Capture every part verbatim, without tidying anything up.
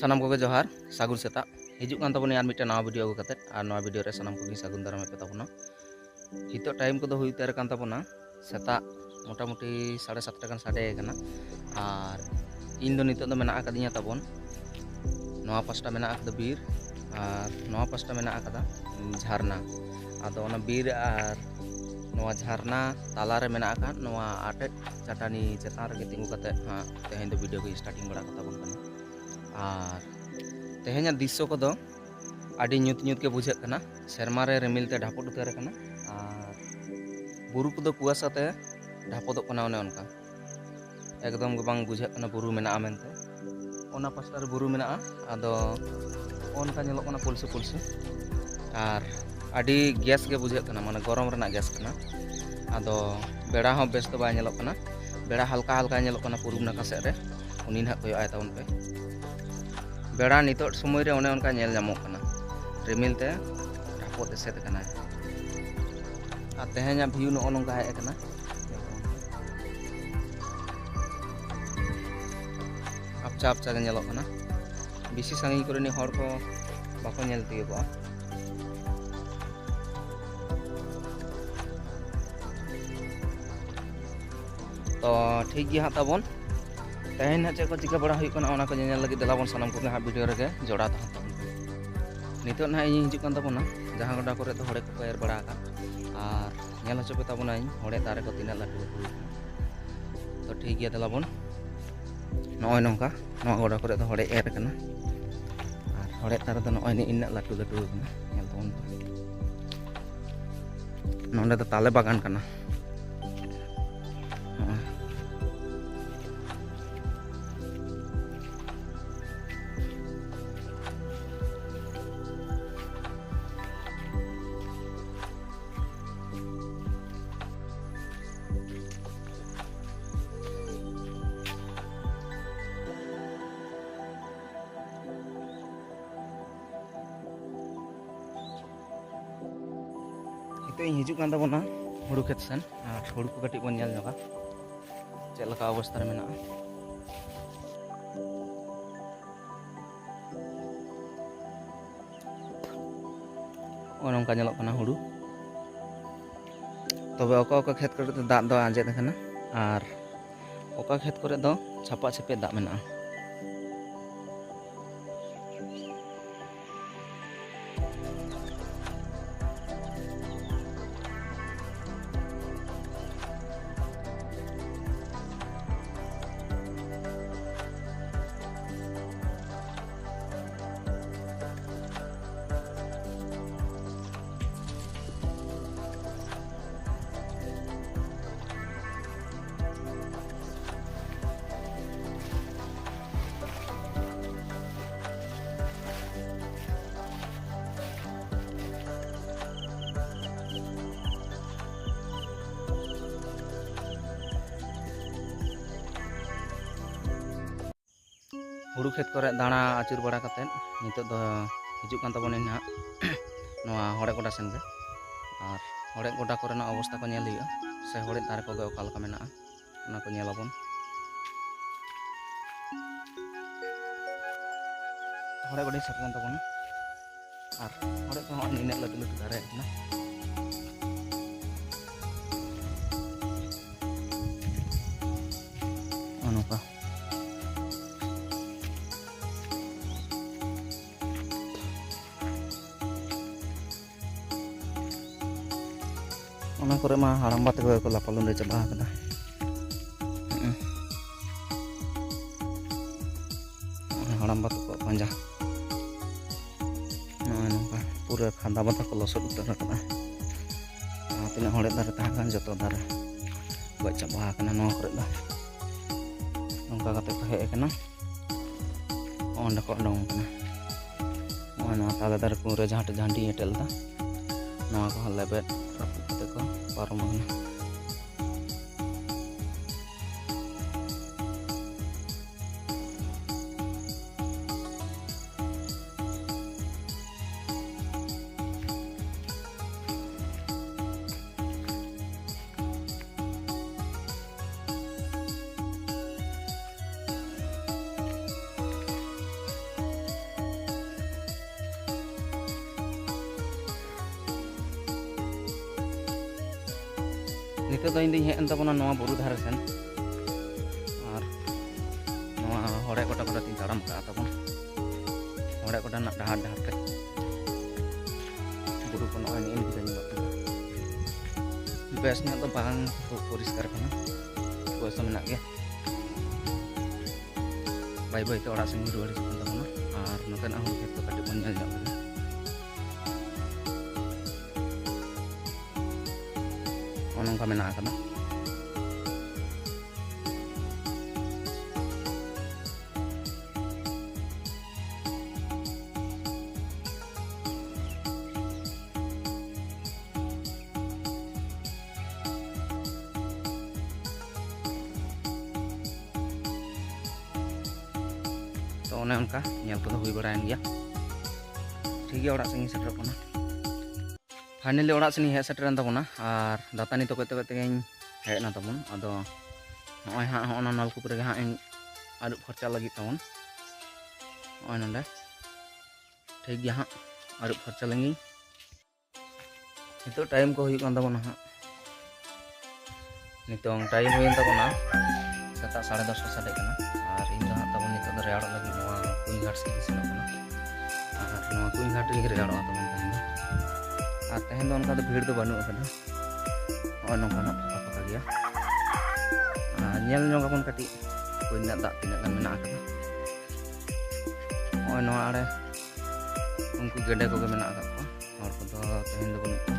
ᱥᱟᱱᱟᱢ ᱠᱚᱜᱮ ᱡᱚᱦᱟᱨ, ᱥᱟᱹᱜᱩᱱ ᱥᱮᱛᱟᱜ᱾ ᱦᱤᱡᱩᱜ ᱠᱟᱱ ᱛᱟᱵᱚᱱᱟ ᱟᱨ ᱢᱤᱫᱴᱮᱱ ᱱᱟᱣᱟ ᱵᱷᱤᱰᱤᱭᱳ ᱟᱹᱜᱩ ᱠᱟᱛᱮᱫ, ᱟᱨ ᱱᱚᱣᱟ ᱵᱷᱤᱰᱤᱭᱳ ᱨᱮ ᱥᱟᱱᱟᱢ ᱠᱚᱜᱮ ᱥᱟᱹᱜᱩᱱ ᱫᱟᱨᱟᱢᱮᱫ ᱯᱮ ᱛᱟᱵᱚᱱᱟ᱾ ᱱᱤᱛᱚᱜ ᱴᱟᱭᱤᱢ ᱠᱚᱫᱚ ᱦᱩᱭ ᱩᱛᱟᱹᱨ ᱟᱠᱟᱱ ᱛᱟᱵᱚᱱᱟ ᱥᱮᱛᱟᱜ ᱢᱚᱴᱟᱢᱩᱴᱤ ᱥᱟᱲᱮ ᱥᱟᱛᱴᱟ ᱜᱟᱱ ᱥᱟᱰᱮ ᱟᱠᱟᱱᱟ᱾ ᱟᱨ ᱤᱧ ᱫᱚ ᱱᱤᱛᱚᱜ ᱫᱚ ᱢᱮᱱᱟᱜ ᱟᱠᱟᱫᱤᱧᱟ ᱛᱟᱵᱚᱱ, ᱱᱚᱣᱟ ᱯᱟᱥᱴᱟ ᱢᱮᱱᱟᱜ ᱟᱠᱟᱫᱟ ᱵᱤᱨ, ᱟᱨ ᱱᱚᱣᱟ ᱯᱟᱥᱴᱟ ᱢᱮᱱᱟᱜ ᱟᱠᱟᱫᱟ ᱡᱷᱟᱨᱱᱟ᱾ ᱟᱫᱚ ᱚᱱᱟ ᱵᱤᱨ ᱟᱨ ᱱᱚᱣᱟ ᱡᱷᱟᱨᱱᱟ ᱛᱟᱞᱟᱨᱮ ᱢᱮᱱᱟᱜ ᱟᱠᱟᱫ ᱱᱚᱣᱟ ᱟᱴᱮᱫ ᱪᱟᱹᱴᱟᱹᱱᱤ ᱪᱮᱛᱟᱱ ᱨᱮᱜᱮ ᱛᱤᱸᱜᱩ ᱠᱟᱛᱮᱫ ᱦᱟᱸᱜ ᱛᱮᱦᱮᱧ ᱫᱚ ᱵᱷᱤᱰᱤᱭᱳ ᱜᱮ ᱥᱴᱟᱨᱴᱤᱝ ᱵᱟᱲᱟ ᱠᱟᱛᱟ ᱵᱚᱱ ᱠᱟᱱᱟ᱾ ᱟᱨ ᱛᱮᱦᱮᱧᱟᱜ ᱫᱨᱤᱥᱥᱚ ᱠᱚᱫᱚ ᱟᱹᱰᱤ ᱧᱩᱛ ᱧᱩᱛ ᱜᱮ ᱵᱩᱡᱷᱟᱹᱜ ᱠᱟᱱᱟ᱾ ᱥᱮᱨᱢᱟ ᱨᱮ ᱨᱤᱢᱤᱞ ᱛᱮ ᱰᱷᱟᱯᱚᱫ ᱩᱛᱟᱹᱨ ᱟᱠᱟᱱᱟ ᱟᱨ ᱵᱩᱨᱩ ᱠᱚᱫᱚ ᱠᱩᱣᱟᱥᱟ ᱛᱮ ᱰᱷᱟᱯᱚᱫᱚᱜ ᱠᱟᱱᱟ᱾ ᱚᱱᱮ ᱚᱱᱠᱟ ᱮᱠᱫᱚᱢ ᱜᱮ ᱵᱟᱝ ᱵᱩᱡᱷᱟᱹᱜ ᱠᱟᱱᱟ ᱵᱩᱨᱩ ᱢᱮᱱᱟᱜᱼᱟ ᱢᱮᱱᱛᱮ᱾ ᱚᱱᱟ ᱯᱟᱥᱴᱟ ᱨᱮ ᱵᱩᱨᱩ ᱢᱮᱱᱟᱜᱼᱟ, ᱟᱫᱚ ᱚᱱᱠᱟ ᱧᱮᱞᱚᱜ ᱠᱟᱱᱟ ᱯᱩᱞᱥᱩ ᱯᱩᱞᱥᱩ᱾ ᱟᱨ ᱟᱹᱰᱤ ᱜᱮᱥ ᱜᱮ ᱵᱩᱡᱷᱟᱹᱜ ᱠᱟᱱᱟ, ᱢᱟᱱᱮ ᱜᱚᱨᱚᱢ ᱨᱮᱱᱟᱜ ᱜᱮᱥ ᱠᱟᱱᱟ᱾ ᱟᱫᱚ ᱵᱮᱲᱟ ᱦᱚᱸ ᱵᱮᱥ ᱫᱚ ᱵᱟᱭ ᱧᱮᱞᱚᱜ ᱠᱟᱱᱟ, ᱵᱮᱲᱟ ᱦᱟᱞᱠᱟ ᱦᱟᱞᱠᱟ ᱧᱮᱞᱚᱜ ᱠᱟᱱᱟ ᱯᱩᱨᱩᱵ ᱱᱟᱠᱷᱟ ᱥᱮᱫ ᱨᱮ᱾ ᱩᱱᱤ ᱱᱟᱦᱟᱜ ᱠᱚᱭᱚᱜ ᱟᱭ ᱛᱟᱵᱚᱱ ᱯᱮ᱾ ᱵᱮᱲᱟ ᱱᱤᱛᱚᱜ ᱥᱚᱢᱚᱭ ᱨᱮ ᱚᱱᱮ ᱚᱱᱠᱟ ᱧᱮᱞ ᱧᱟᱢᱚᱜ ᱠᱟᱱᱟ, ᱨᱤᱢᱤᱞ ᱛᱮ ᱰᱷᱟᱯᱚᱫ ᱮᱥᱮᱫ ᱟᱠᱟᱱᱟᱭ᱾ ᱟᱨ ᱛᱮᱦᱮᱧᱟᱜ ᱵᱷᱤᱭᱩ ᱱᱚᱜᱼᱚ ᱱᱚᱝᱠᱟ ᱦᱮᱡ ᱟᱠᱟᱱᱟ, ᱟᱯᱪᱷᱟ ᱟᱯᱪᱷᱟ ᱜᱮ ᱧᱮᱞᱚᱜ ᱠᱟᱱᱟ᱾ ᱵᱮᱥᱤ ᱥᱟᱺᱜᱤᱧ ᱠᱚᱨᱮᱱᱤᱡ ᱦᱚᱲ ᱠᱚ ᱵᱟᱠᱚ ᱧᱮᱞ ᱛᱤᱭᱳᱜᱚᱜᱼᱟ᱾ ᱛᱚ ᱴᱷᱤᱠ ᱜᱮᱭᱟ ᱦᱟᱸᱜ ᱛᱟᱵᱚᱱ, ᱛᱮᱦᱮᱧ ᱦᱟᱸᱜ ᱪᱮᱫ ᱠᱚ ᱪᱤᱠᱟᱹ ᱵᱟᱲᱟ ᱦᱩᱭᱩᱜ ᱠᱟᱱᱟ, ᱚᱱᱟ ᱠᱚ ᱧᱮᱧᱮᱞ ᱞᱟᱹᱜᱤᱫ ᱫᱮᱞᱟ ᱵᱚᱱ ᱥᱟᱱᱟᱢ ᱠᱚᱜᱮ ᱦᱟᱸᱜ ᱵᱷᱤᱰᱤᱭᱳ ᱨᱮᱜᱮ ᱡᱚᱲᱟᱣ ᱛᱟᱦᱮᱱ ᱛᱟᱵᱚᱱ ᱯᱮ᱾ ᱱᱤᱛᱚᱜ ᱱᱟᱦᱟᱜ ᱤᱧ ᱦᱤᱡᱩᱜ ᱠᱟᱱ ᱛᱟᱵᱚᱱᱟ ᱡᱟᱦᱟᱸ ᱜᱚᱰᱟ ᱠᱚᱨᱮ ᱫᱚ ᱦᱚᱲᱮᱡ ᱠᱚᱠᱚ ᱮᱨ ᱵᱟᱲᱟ ᱟᱠᱟᱫ, ᱟᱨ ᱧᱮᱞ ᱦᱚᱪᱚ ᱯᱮ ᱛᱟᱵᱚᱱᱟᱹᱧ ᱦᱚᱲᱮᱡ ᱫᱟᱨᱮ ᱠᱚ ᱛᱤᱱᱟᱹᱜ ᱞᱟᱹᱴᱩ ᱞᱟᱹᱴᱩ ᱟᱠᱟᱱᱟ᱾ ᱛᱚ ᱴᱷᱤᱠ ᱜᱮᱭᱟ, ᱫᱮᱞᱟ ᱵᱚᱱ, ᱱᱚᱜᱼᱚᱭ ᱱᱚᱝᱠᱟ ᱱᱚᱣᱟ ᱜᱚᱰᱟ ᱠᱚᱨᱮ ᱫᱚ ᱦᱚᱲᱮᱡ ᱮᱨ ᱟᱠᱟᱱᱟ, ᱟᱨ ᱦᱚᱲᱮᱡ ᱫᱟᱨᱮ ᱫᱚ ᱱᱚᱜᱼᱚᱭ ᱱᱤᱱᱟᱹᱜ ᱞᱟᱹᱴᱩ ᱞᱟᱹᱴᱩ ᱟᱠᱟᱱᱟ, ᱧᱮᱞ ᱛᱟᱵᱚᱱ ᱯᱮ᱾ ᱱᱚᱸᱰᱮ ᱫᱚ ᱛᱟᱞᱮ ᱵᱟᱜᱟᱱ ᱠᱟᱱᱟ᱾ ᱦᱚᱸᱜᱼᱚᱭ᱾ ᱱᱤᱛᱚᱜ ᱤᱧ ᱦᱤᱡᱩᱜ ᱠᱟᱱ ᱛᱟᱵᱚᱱᱟ ᱦᱩᱲᱩ ᱠᱷᱮᱛ ᱥᱮᱱ, ᱟᱨ ᱦᱩᱲᱩ ᱠᱚ ᱠᱟᱹᱴᱤᱡ ᱵᱚᱱ ᱧᱮᱞ ᱧᱚᱜᱟ ᱪᱮᱫ ᱞᱮᱠᱟ ᱚᱵᱚᱥᱛᱟ ᱨᱮ ᱢᱮᱱᱟᱜᱼᱟ᱾ ᱱᱚᱜᱼᱚ ᱱᱚᱝᱠᱟ ᱧᱮᱞᱚᱜ ᱠᱟᱱᱟ ᱦᱩᱲᱩ᱾ ᱛᱚᱵᱮ ᱚᱠᱟ ᱚᱠᱟ ᱠᱷᱮᱛ ᱠᱚᱨᱮ ᱫᱚ ᱫᱟᱜ ᱫᱚ ᱟᱸᱡᱮᱫ ᱟᱠᱟᱱᱟ ᱟᱨ ᱚᱠᱟ ᱠᱷᱮᱛ ᱠᱚᱨᱮ ᱫᱚ ᱪᱷᱟᱯᱟ ᱪᱷᱟᱯᱤ ᱫᱟᱜ ᱢᱮᱱᱟᱜᱼᱟ᱾ ᱦᱩᱲᱩ ᱠᱷᱮᱛ ᱠᱚᱨᱮ ᱫᱟᱬᱟ ᱟᱹᱪᱩᱨ ᱵᱟᱲᱟ ᱠᱟᱛᱮᱫ ᱱᱤᱛᱚᱜ ᱫᱚ ᱦᱤᱡᱩᱜ ᱠᱟᱱ ᱛᱟᱵᱚᱱᱟᱹᱧ ᱱᱟᱦᱟᱜ ᱱᱚᱣᱟ ᱦᱚᱲᱮᱡ ᱜᱚᱰᱟ ᱥᱮᱱ ᱜᱮ᱾ ᱟᱨ ᱦᱚᱲᱮᱡ ᱜᱚᱰᱟ ᱠᱚᱨᱮᱱᱟᱜ ᱚᱵᱚᱥᱛᱟ ᱠᱚ ᱧᱮᱞ ᱦᱩᱭᱩᱜᱼᱟ, ᱥᱮ ᱦᱚᱲᱮᱡ ᱫᱟᱨᱮ ᱠᱚᱜᱮ ᱚᱠᱟ ᱞᱮᱠᱟ ᱢᱮᱱᱟᱜᱼᱟ, ᱚᱱᱟ ᱠᱚ ᱧᱮᱞ ᱟᱵᱚᱱ᱾ ᱦᱚᱲᱮᱡ ᱜᱚᱰᱟᱧ ᱥᱮᱴᱮᱨ ᱮᱱ ᱛᱟᱵᱚᱱᱟ᱾ ᱟᱨ ᱦᱚᱲᱮᱡ ᱠᱚᱦᱚᱸ ᱱᱤᱱᱟᱹᱜ ᱞᱟᱹᱴᱩ ᱞᱟᱹᱴᱩ ᱫᱟᱨᱮ ᱠᱟᱱᱟ᱾ ᱱᱚᱜᱼᱚ ᱱᱚᱝᱠᱟ᱾ ᱚᱱᱟ ᱠᱚᱨᱮ ᱢᱟ ᱦᱟᱲᱟᱢᱵᱟ ᱛᱟᱠᱚ ᱜᱮᱠᱚ ᱞᱟᱯᱟ ᱞᱩᱸᱰᱟᱹ ᱪᱟᱵᱟ ᱟᱠᱟᱫᱟ᱾ ᱦᱩᱸ᱾ ᱱᱚᱜᱼᱚᱭ ᱦᱟᱲᱟᱢᱵᱟ ᱛᱟᱠᱚᱣᱟᱜ ᱯᱟᱸᱡᱟ᱾ ᱱᱚᱜᱼᱚᱭ ᱱᱚᱝᱠᱟ ᱯᱩᱨᱟᱹ ᱠᱷᱟᱸᱫᱟ ᱵᱟᱸᱫᱟ ᱠᱚ ᱞᱚᱥᱚᱫ ᱩᱛᱟᱹᱨ ᱟᱠᱟᱫᱟ᱾ ᱡᱟᱦᱟᱸ ᱛᱤᱱᱟᱹᱜ ᱦᱚᱲᱮᱡ ᱫᱟᱨᱮ ᱛᱟᱦᱮᱸ ᱠᱟᱱ, ᱡᱚᱛᱚ ᱫᱟᱨᱮ ᱜᱚᱡ ᱪᱟᱵᱟ ᱟᱠᱟᱱᱟ ᱱᱚᱣᱟ ᱠᱚᱨᱮ ᱫᱚ᱾ ᱱᱚᱝᱠᱟ ᱠᱟᱛᱮ ᱠᱚ ᱦᱮᱡ ᱟᱠᱟᱱᱟ, ᱚᱸᱰᱮ ᱠᱚ ᱩᱰᱩᱝ ᱟᱠᱟᱱᱟ᱾ ᱱᱚᱜᱼᱚᱭ ᱱᱚᱣᱟ ᱛᱟᱞᱮ ᱫᱟᱨᱮ ᱠᱚ ᱨᱮ ᱡᱟᱦᱟᱸ ᱴᱷᱮᱱ ᱡᱷᱟᱱᱴᱤᱧ ᱮᱴᱮᱫ ᱞᱮᱫᱟ, ᱱᱚᱣᱟ ᱠᱚᱦᱚᱸ ᱞᱮᱵᱮᱫ ᱨᱟᱹᱯᱩᱫ ᱠᱟᱛᱮ ᱠᱚ ᱯᱟᱨᱚᱢ ᱟᱠᱟᱱᱟ᱾ ᱱᱤᱛᱚᱜ ᱫᱚ ᱤᱧ ᱫᱚᱧ ᱦᱮᱡ ᱮᱱ ᱛᱟᱵᱚᱱᱟ ᱱᱚᱣᱟ ᱵᱩᱨᱩ ᱫᱷᱟᱨᱮ ᱥᱮᱱ, ᱟᱨ ᱱᱚᱣᱟ ᱦᱚᱲᱮ ᱜᱚᱰᱟ ᱜᱚᱰᱟ ᱛᱤᱧ ᱛᱟᱲᱟᱢ ᱠᱟᱜᱼᱟ ᱛᱟᱵᱚᱱ, ᱦᱚᱲᱮ ᱜᱚᱰᱟ ᱨᱮᱱᱟᱜ ᱰᱟᱦᱟᱨ ᱰᱟᱦᱟᱨ ᱛᱮ ᱵᱩᱨᱩ ᱠᱚ ᱱᱚᱜᱼᱚᱭ ᱱᱤᱭᱟᱹ ᱞᱮᱠᱟ ᱧᱮᱞᱚᱜ ᱠᱟᱱᱟ᱾ ᱵᱮᱥ ᱧᱚᱜ ᱫᱚ ᱵᱟᱝ ᱯᱚᱨᱤᱥᱠᱟᱨ ᱠᱟᱱᱟ, ᱯᱚᱭᱥᱟ ᱢᱮᱱᱟᱜ ᱜᱮᱭᱟ᱾ ᱵᱟᱹᱭ ᱵᱟᱹᱭ ᱛᱮ ᱚᱲᱟᱜ ᱥᱮᱱ ᱜᱮ ᱨᱩᱣᱟᱹᱲ ᱦᱤᱡᱩᱜ ᱠᱟᱱ ᱛᱟᱵᱚᱱᱟ᱾ ᱟᱨ ᱱᱚᱛᱮᱱᱟᱜ ᱦᱩᱲᱩ ᱠᱷᱮᱛ ᱠᱚ ᱠᱟᱹᱴᱤᱡ ᱵᱚᱱ ᱧᱮᱞ ᱧᱚᱜ ᱞᱮᱜᱮ᱾ ᱱᱚᱜᱼᱚ ᱱᱚᱝᱠᱟ ᱢᱮᱱᱟᱜ ᱟᱠᱟᱫᱟ᱾ ᱛᱚ ᱚᱱᱮ ᱚᱱᱠᱟ ᱧᱮᱞ ᱠᱚᱫᱚ ᱦᱩᱭ ᱵᱟᱲᱟᱭᱮᱱ ᱜᱮᱭᱟ᱾ ᱴᱷᱤᱠ ᱜᱮᱭᱟ, ᱚᱲᱟᱜ ᱥᱮᱫ ᱤᱧ ᱥᱮᱴᱮᱨᱚᱜ ᱠᱟᱱᱟ᱾ ᱯᱷᱟᱭᱱᱟᱞᱤ ᱚᱲᱟᱜ ᱥᱮᱫ ᱤᱧ ᱦᱮᱡ ᱥᱮᱴᱮᱨᱮᱱ ᱛᱟᱵᱚᱱᱟ, ᱟᱨ ᱫᱟᱹᱛᱟᱹᱱᱤ ᱛᱚᱯᱮᱡ ᱛᱚᱯᱮᱡ ᱛᱮᱜᱮᱧ ᱦᱮᱡ ᱮᱱᱟ ᱛᱟᱵᱚᱱ᱾ ᱟᱫᱚ ᱱᱚᱜᱼᱚᱭ ᱦᱟᱸᱜ ᱦᱚᱸᱜᱼᱚ ᱱᱟ ᱱᱚᱞᱠᱩᱯ ᱨᱮᱜᱮ ᱦᱟᱸᱜ ᱤᱧ ᱟᱹᱨᱩᱵ ᱯᱷᱟᱨᱪᱟ ᱞᱟᱹᱜᱤᱫ ᱛᱟᱵᱚᱱ᱾ ᱱᱚᱜᱼᱚᱭ ᱱᱚᱸᱰᱮ ᱴᱷᱤᱠ ᱜᱮᱭᱟ ᱦᱟᱸᱜ, ᱟᱹᱨᱩᱵ ᱯᱷᱟᱨᱪᱟ ᱞᱮᱱᱜᱤᱧ᱾ ᱱᱤᱛᱚᱜ ᱴᱟᱭᱤᱢ ᱠᱚ ᱦᱩᱭᱩᱜ ᱠᱟᱱ ᱛᱟᱵᱚᱱᱟ ᱦᱟᱸᱜ᱾ ᱱᱤᱛᱚᱝ ᱴᱟᱭᱤᱢ ᱦᱩᱭᱮᱱ ᱛᱟᱵᱚᱱᱟ ᱥᱮᱛᱟᱜ ᱥᱟᱲᱮ ᱫᱚᱥᱴᱟ ᱥᱟᱰᱮ ᱠᱟᱱᱟ, ᱟᱨ ᱤᱧ ᱫᱚ ᱦᱟᱸᱜ ᱛᱟᱵᱚᱱ ᱱᱤᱛᱚᱜ ᱫᱚ ᱨᱮᱭᱟᱲᱚᱜ ᱞᱟᱹᱜᱤᱫ ᱱᱚᱣᱟ ᱠᱩᱧ ᱜᱷᱟᱴ ᱥᱮᱫ ᱤᱧ ᱥᱮᱱᱚᱜ ᱠᱟᱱᱟ᱾ ᱟᱨ ᱱᱚᱣᱟ ᱠᱩᱧ ᱜᱷᱟᱴ ᱨᱮᱜᱮ ᱨᱮᱭᱟᱲᱚᱜᱼᱟ ᱛᱟᱵᱚᱱ ᱛᱟᱦᱮᱱ ᱫᱚ᱾ ᱟᱨ ᱛᱮᱦᱮᱧ ᱫᱚ ᱚᱱᱠᱟ ᱫᱚ ᱵᱷᱤᱲ ᱫᱚ ᱵᱟᱹᱱᱩᱜ ᱟᱠᱟᱫᱟ᱾ ᱱᱚᱜᱼᱚᱭ ᱱᱚᱝᱠᱟ ᱱᱟᱜ ᱯᱷᱟᱸᱠᱟ ᱯᱷᱟᱸᱠᱟ ᱜᱮᱭᱟ᱾ ᱟᱨ ᱧᱮᱞ ᱧᱚᱜ ᱟᱵᱚᱱ ᱠᱟᱹᱴᱤᱡ ᱠᱩᱧ ᱨᱮᱱᱟᱜ ᱫᱟᱜ ᱛᱤᱱᱟᱹᱜ ᱜᱟᱱ ᱢᱮᱱᱟᱜ ᱟᱠᱟᱫᱟ᱾ ᱱᱚᱜᱼᱚᱭ ᱱᱚᱣᱟ ᱟᱲᱮ ᱩᱱᱠᱩ ᱜᱮᱰᱮ ᱠᱚᱜᱮ ᱢᱮᱱᱟᱜ ᱟᱠᱟᱫ ᱠᱚᱣᱟ, ᱦᱚᱲ ᱠᱚᱫᱚ ᱛᱮᱦᱮᱧ ᱫᱚ ᱵᱟᱹᱱᱩᱜ ᱠᱚᱣᱟ᱾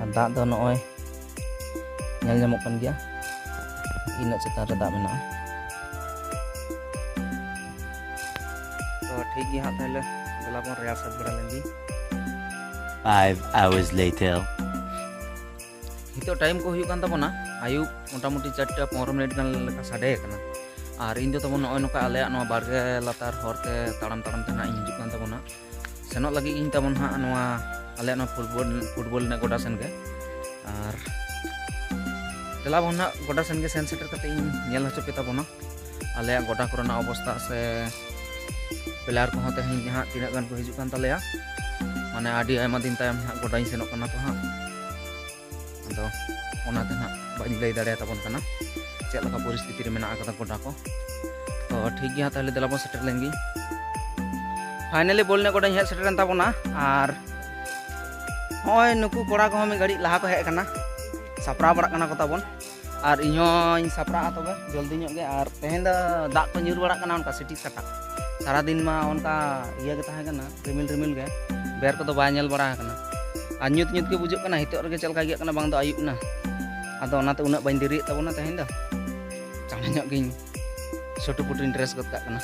ᱟᱨ ᱫᱟᱜ ᱫᱚ ᱱᱚᱜᱼᱚᱭ ᱧᱮᱞ ᱧᱟᱢᱚᱜ ᱠᱟᱱ ᱜᱮᱭᱟ, ᱤᱱᱟᱹᱜ ᱪᱮᱛᱟᱱ ᱨᱮ ᱫᱟᱜ ᱢᱮᱱᱟᱜᱼᱟ᱾ ᱛᱚ ᱴᱷᱤᱠ ᱜᱮᱭᱟ ᱦᱟᱸᱜ, ᱛᱟᱦᱚᱞᱮ ᱫᱮᱞᱟ ᱵᱚᱱ ᱨᱮᱭᱟᱲ ᱥᱟᱹᱛ ᱵᱟᱲᱟ ᱞᱮᱱ ᱜᱮ᱾ Five hours later. ᱱᱤᱛᱚᱜ ᱴᱟᱭᱤᱢ ᱠᱚ ᱦᱩᱭᱩᱜ ᱠᱟᱱ ᱛᱟᱵᱚᱱᱟ ᱟᱹᱭᱩᱵ ᱢᱚᱴᱟᱢᱩᱴᱤ ᱪᱟᱨᱴᱟ ᱯᱚᱱᱨᱚ ᱢᱤᱱᱤᱴ ᱜᱟᱱ ᱞᱮᱠᱟ ᱥᱟᱰᱮ ᱟᱠᱟᱱᱟ᱾ ᱟᱨ ᱤᱧ ᱫᱚ ᱛᱟᱵᱚᱱ ᱱᱚᱜᱼᱚᱭ ᱱᱚᱝᱠᱟ ᱟᱞᱮᱭᱟᱜ ᱱᱚᱣᱟ ᱵᱟᱲᱜᱮ ᱞᱟᱛᱟᱨ ᱦᱚᱨ ᱛᱮ ᱛᱟᱲᱟᱢ ᱛᱟᱲᱟᱢ ᱛᱮ ᱱᱟᱦᱟᱜ ᱤᱧ ᱦᱤᱡᱩᱜ ᱠᱟᱱ ᱛᱟᱵᱚᱱᱟ᱾ ᱥᱮᱱᱚᱜ ᱞᱟᱹᱜᱤᱫ ᱤᱧ ᱛᱟᱵᱚᱱ ᱦᱟᱸᱜ ᱱᱚᱣᱟ ᱟᱞᱮᱭᱟᱜ ᱱᱚᱣᱟ ᱯᱷᱩᱴᱵᱚᱞ, ᱯᱷᱩᱴᱵᱚᱞ ᱮᱱᱮᱡ ᱜᱚᱰᱟ ᱥᱮᱱ ᱜᱮ᱾ ᱟᱨ ᱫᱮᱞᱟ ᱵᱚᱱ ᱦᱟᱸᱜ ᱜᱚᱰᱟ ᱥᱮᱱ ᱜᱮ ᱥᱮᱱ ᱥᱮᱴᱮᱨ ᱠᱟᱛᱮ ᱤᱧ ᱧᱮᱞ ᱦᱚᱪᱚ ᱯᱮ ᱛᱟᱵᱚᱱᱟ ᱟᱞᱮᱭᱟᱜ ᱜᱚᱰᱟ ᱠᱚᱨᱮᱱᱟᱜ ᱚᱵᱚᱥᱛᱟ ᱥᱮ ᱯᱞᱮᱭᱟᱨ ᱠᱚᱦᱚᱸ ᱛᱮᱦᱮᱧ ᱦᱟᱸᱜ ᱛᱤᱱᱟᱹᱜ ᱜᱟᱱ ᱠᱚ ᱦᱤᱡᱩᱜ ᱠᱟᱱ ᱛᱟᱞᱮᱭᱟ᱾ ᱢᱟᱱᱮ ᱟᱹᱰᱤ ᱟᱭᱢᱟ ᱫᱤᱱ ᱛᱟᱭᱚᱢ ᱦᱟᱸᱜ ᱜᱚᱰᱟᱧ ᱥᱮᱱᱚᱜ ᱠᱟᱱᱟ ᱛᱚ ᱦᱟᱸᱜ᱾ ᱚᱱᱟᱛᱮ ᱱᱟᱦᱟᱜ ᱵᱟᱹᱧ ᱞᱟᱹᱭ ᱫᱟᱲᱮᱭᱟᱛᱟᱵᱚᱱ ᱠᱟᱱᱟ ᱪᱮᱫ ᱞᱮᱠᱟ ᱯᱚᱨᱤᱥᱛᱷᱤᱛᱤ ᱨᱮ ᱢᱮᱱᱟᱜ ᱟᱠᱟᱫᱟ ᱜᱚᱰᱟ ᱠᱚ᱾ ᱛᱚ ᱴᱷᱤᱠ ᱜᱮᱭᱟ, ᱛᱟᱦᱚᱞᱮ ᱫᱮᱞᱟ ᱵᱚᱱ ᱥᱮᱴᱮᱨ ᱞᱮᱱ ᱜᱮ᱾ ᱯᱷᱟᱭᱱᱟᱞᱤ ᱵᱚᱞ ᱮᱱᱮᱡ ᱜᱚᱰᱟᱧ ᱦᱮᱡ ᱥᱮᱴᱮᱨᱮᱱ ᱛᱟᱵᱚᱱᱟ᱾ ᱟᱨ ᱱᱚᱜᱼᱚᱭ ᱱᱩᱠᱩ ᱠᱚᱲᱟ ᱠᱚᱦᱚᱸ ᱢᱤᱫ ᱜᱷᱟᱹᱲᱤᱡ ᱞᱟᱦᱟ ᱠᱚ ᱦᱮᱡ ᱟᱠᱟᱱᱟ, ᱥᱟᱯᱲᱟᱣ ᱵᱟᱲᱟᱜ ᱠᱟᱱᱟ ᱠᱚ ᱛᱟᱵᱚᱱ᱾ ᱟᱨ ᱤᱧ ᱦᱚᱸᱧ ᱥᱟᱯᱲᱟᱜᱼᱟ ᱛᱚᱵᱮ ᱡᱚᱞᱫᱤ ᱧᱚᱜ ᱜᱮ᱾ ᱟᱨ ᱛᱮᱦᱮᱧ ᱫᱚ ᱫᱟᱜ ᱠᱚ ᱧᱩᱨ ᱵᱟᱲᱟᱜ ᱠᱟᱱᱟ ᱚᱱᱠᱟ ᱥᱤᱴᱤᱠ ᱥᱟᱴᱟᱠ᱾ ᱥᱟᱨᱟᱫᱤᱱ ᱢᱟ ᱚᱱᱠᱟ ᱤᱭᱟᱹ ᱜᱮ ᱛᱟᱦᱮᱸ ᱠᱟᱱᱟ, ᱨᱤᱢᱤᱞ ᱨᱤᱢᱤᱞ ᱜᱮ, ᱵᱮᱨ ᱠᱚᱫᱚ ᱵᱟᱭ ᱧᱮᱞ ᱵᱟᱲᱟ ᱟᱠᱟᱱᱟ᱾ ᱟᱨ ᱧᱩᱛ ᱧᱩᱛ ᱜᱮ ᱵᱩᱡᱷᱟᱹᱜ ᱠᱟᱱᱟ, ᱱᱤᱛᱚᱜ ᱨᱮᱜᱮ ᱪᱮᱫ ᱞᱮᱠᱟ ᱟᱹᱭᱠᱟᱹᱜ ᱠᱟᱱᱟ ᱵᱟᱝ ᱫᱚ ᱟᱹᱭᱩᱵ ᱮᱱᱟ᱾ ᱟᱫᱚ ᱚᱱᱟᱛᱮ ᱩᱱᱟᱹᱜ ᱵᱟᱹᱧ ᱫᱮᱨᱤᱭᱮᱫ ᱛᱟᱵᱚᱱᱟ ᱛᱮᱦᱮᱧ ᱫᱚ, ᱪᱟᱬᱮ ᱧᱚᱜ ᱜᱤᱧ ᱥᱩᱴᱩ ᱯᱩᱴᱩᱧ ᱰᱨᱮᱥ ᱜᱚᱫ ᱠᱟᱜ ᱠᱟᱱᱟ᱾